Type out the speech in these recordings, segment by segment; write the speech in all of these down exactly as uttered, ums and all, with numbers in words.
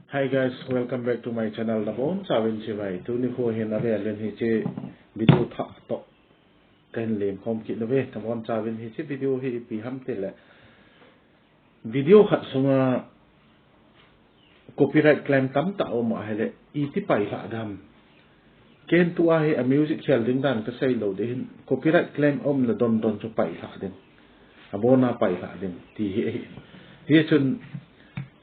Hi guys, welcome back to my channel. Nabonchauvin chibai. Tuni kho hin avel in hiche video thah toh kahin lemkhom kit nauve. Nabonchauvin hiche video hi ipi ham tile, video khat sunga copyright claim tamtah aum ahile iti pailhah ding ham. Ken tua hi a music khel ding dan kasei lou ding ahin, copyright claim aumna dondon chu pailhah ding, abona pailhah ding ti hi ahi. Hichun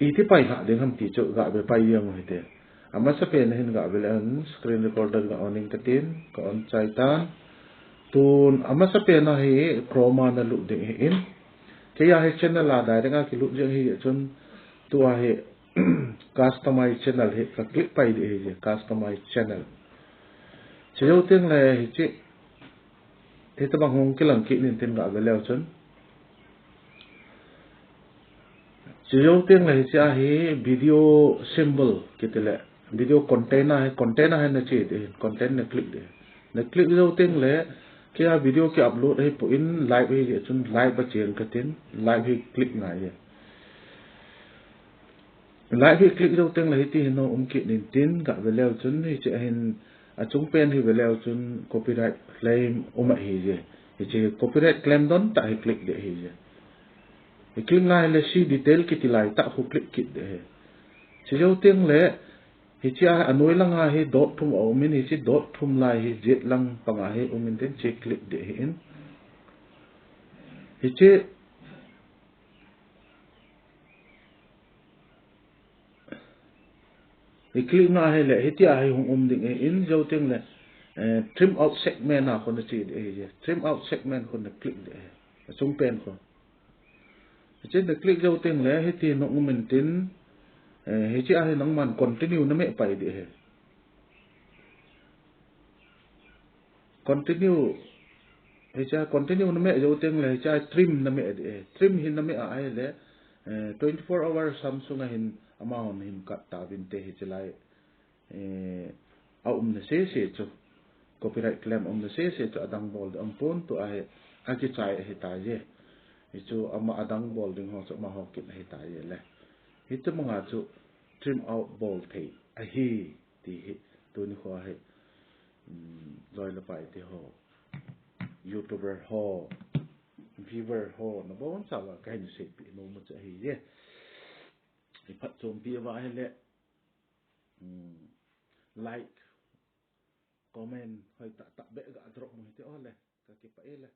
iti pailhah ding ham ti chu gave pai jeng u hite. Amasapen a hin gave le, screen recorder ga on in katin, ka on chai tan. Tun amasapen a hi Chrome a nalut ding ahin. Keiya hi channel a direct a kilut jeng ahi chun, tua hi customize channel hi ka click pai ding ahi, customize channel. Chujou tengle hiche, hitobang hung kilang kit in tin gave leu chun, chujou tengle hiche a hi video symbol kitile, video content a hi, content a hi nache ding, content na click ding. Na click jou tengle, keiya video ki upload ahipoi, live ahi jeh chun live a cheng katin, live hi click ngai e. Live hi click jou tengle hiti hin hung um kit in tin gave leu chun, hiche a hin achungpen hi ve leu chun copyright claim um ahije. Hiche copyright claim dontah hi click ding ahije. Hi click ngai le see detail kiti laitah khu click kit ding ahi. Chujou tengle hiche a anoi langa hi dot thum aumin, hiche dot thum lai hi jet lang panga hi um intin hiche click ding ahin. Hiche hi click ngai le hitia hi hung um ding ahin, jou tengle trim out segment a khu nache ding ahije. Trim out segment khu na click ding ahi, achungpen khu. Hiche na click jou tengle hiti hin hung um intin, hiche a hi nangman continue nameh pai ding ahi. Continue, hiche a continue nameh jou tengle hiche a trim nameh ding ahi. Trim hi nameh ahile twenty four hours ham sunga hin amahon hin cut tauvinte, hiche lai aumna sese chu, copyright claim aumna sese chu adang bol ding aumpon, tua hi akichai ahitaije. Hichu ama adang bol ding ho chu amaho kin ahitaije le. Hichu manga chu trim out bol thei ahi ti hi tuni kho hi, loi le pai teho, YouTuber ho, viewer ho, nabonchauva kahin seipeh nom u chu ahije. Iphatchompi uva ahile like, comment hoitahtah beh ga drop u hite ole, kakipah e le.